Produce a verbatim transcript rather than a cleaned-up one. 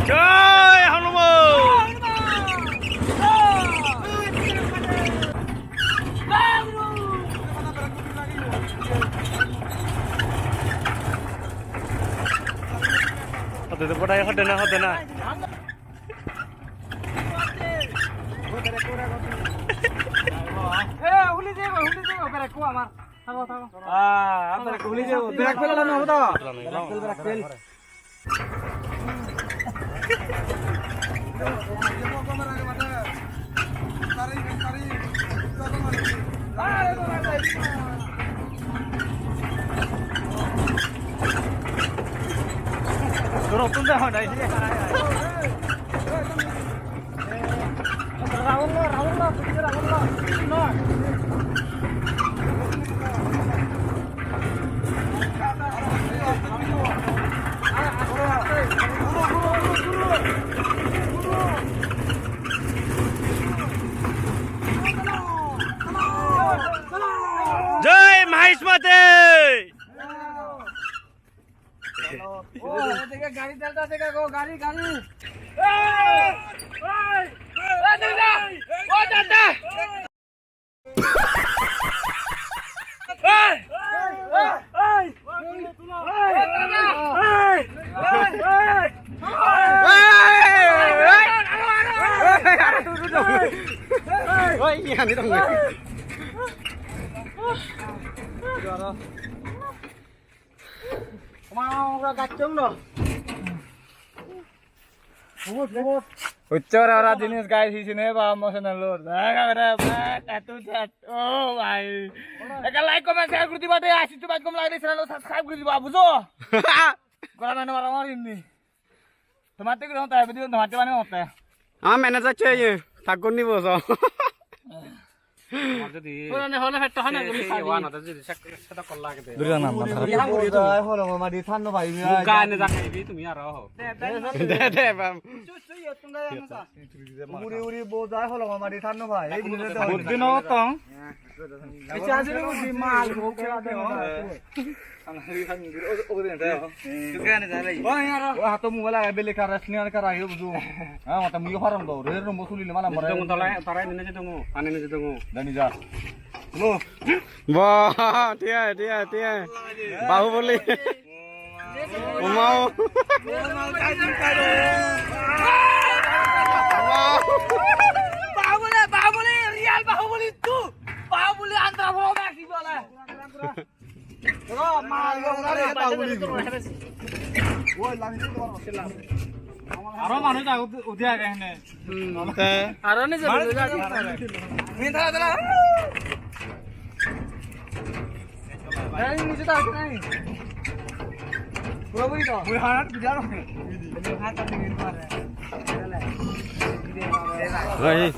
জয় হনুমান। হতে তো পড়াই হতে না, হতে না। এ, উলি যাইব, উলি যাইব, বেটা, কো আমার। থাকো, থাকো। আ, আপনারা খুলে যাও। ব্রেক ফেলে না, হতো। Brake fail, brake fail. তোর অত্যন্ত হয় না, এই যে। জয় মহিষ মাতে। ও, এদিকে গাড়ি চালতা থেকে গো, গাড়ি, গাড়ি। এই, এই, এই, দাদা, ও দাদা। এই, এই, এই, এই, দাদা। এই, এই, এই। ওই, এখানে তো নেই। Uchchor ora jinis guys, hi sine ba mo channel-ot. Jaga bere ba, tattoo chat. Oh bhai. Ekka like, comment, share guri diba de, ashi tu baj gom lagile channel-ot subscribe guri diba, bujo? Gora nane mara mari inni. Tomar te guri honte video tomar te bani honte. Ama manager che ye, thak gori nibo so. Tomar jodi purane hole petto hana guri se khali. Wan ode jodi sek, sedok lage de. Duri na, na, na. Uri uri uri. Holo mama di thanno bhai. Mu gane jagaibi tumi aro ho. De, de, bam. Chu, chu, yo, tunga ya, na, sa. Uri uri bo jai holo mama di thanno bhai. Ei guri de. Buddhi no tong. Ei, aji ni buddhi mal ho, kya de ho. Wah, hato mobile agey, beli kara, senior kara, ayo buju. Ah, mata mui haram do, re rumbo suli le mala mare. Dongo tala, tara ini aja dongo, ani aja dongo. Dani ja. Lo. Wah, dia, dia, dia. Bahubali. Umau. Bahubali, Bahubali, real Bahubali tu. Bahubali andra bhoga ki bola. Aro manuj agon, ude age hene. Hmm, te. Aro nije manuj agon. Ei, nije ta age nai. Purapuri to. Oi, harat bijar. Ei.